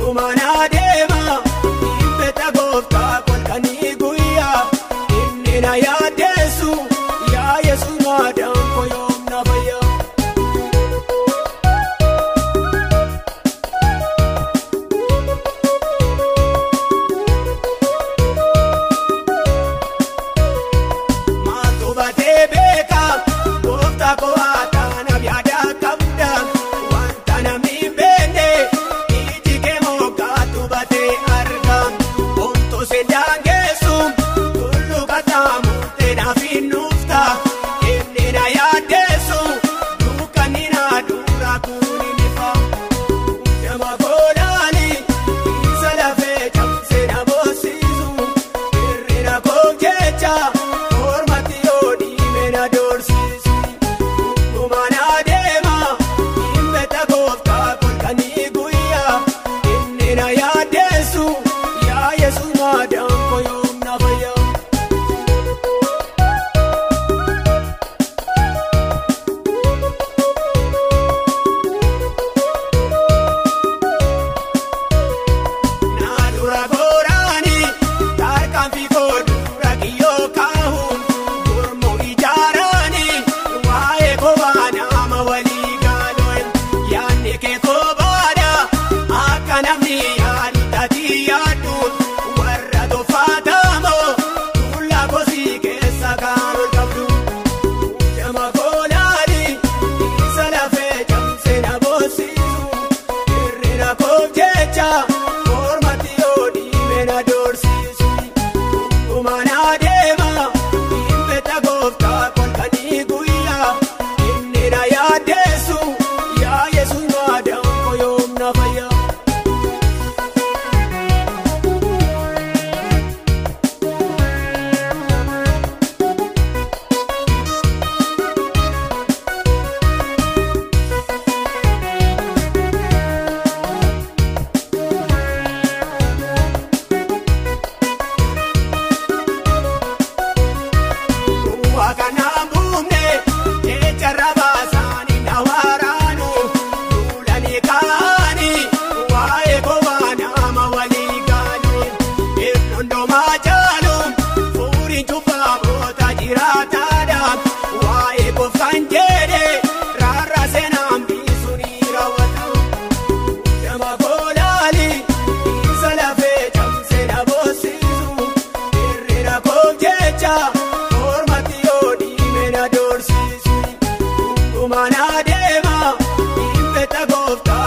Guggumana deema dhibbeta gooftaa kolkanii guyyaa inni na yaaddeessu yaa Yesuus maadaan koo yoom na fayya. Maaltu batee beeka gooftaa koo haataanaaf yaada qabda wanta namni hin beekne iji kee moggaatu batee arga homtuu si daangeessu tulluu kataamuutee naaf hin dhufta inni na yaaddeessu dukkanni na dura kun hin ifa. Nama koolaani isa lafee cabsee na boosisu hir'ina koof jecha mormatti yoo dhiime na doorsisu. Guggumana deema dhibbeta gooftaa kolkanii guyyaa inni na yaaddeessu yaa Yesuus maadaan koo yoom na fayya. Naadura gooraani tarkaanfii koodura kiyyoo kaa'uun gurmuu ijaaraani waa'ee kophaa nama walii gaaloon yaadni kee kophaadha akka namni yaadu tatii yaaddu warra tuffaatamoo tuullaa kosii keessa kan ol qabdu. Nama koolaani isa lafee cabsee na boosisu hir'ina koof jecha mormatti yoo dhiime na doorsisu. Guggumana deema dhibbeta gooftaa kolkanii guyyaa inni na yaaddeessu yaa Yesuus maadaan koo yoom na fayya. Waa kanaan buufne jecha rabaasaanii na waraanu duulanii kaanii waa'ee kophaa nama walii gaalu hir'oondomaa jaalu fuuriin cubbaamoota jiraataadha waa'ee kooftaan jedhe raarraa seenaan biisuun raawwata. Nama koolaali isa lafee cabsee na boosisu hir'ina koof jecha mormatti yoo dhiime na doorsisu. Guggumana deema dhibbeta gooftaa.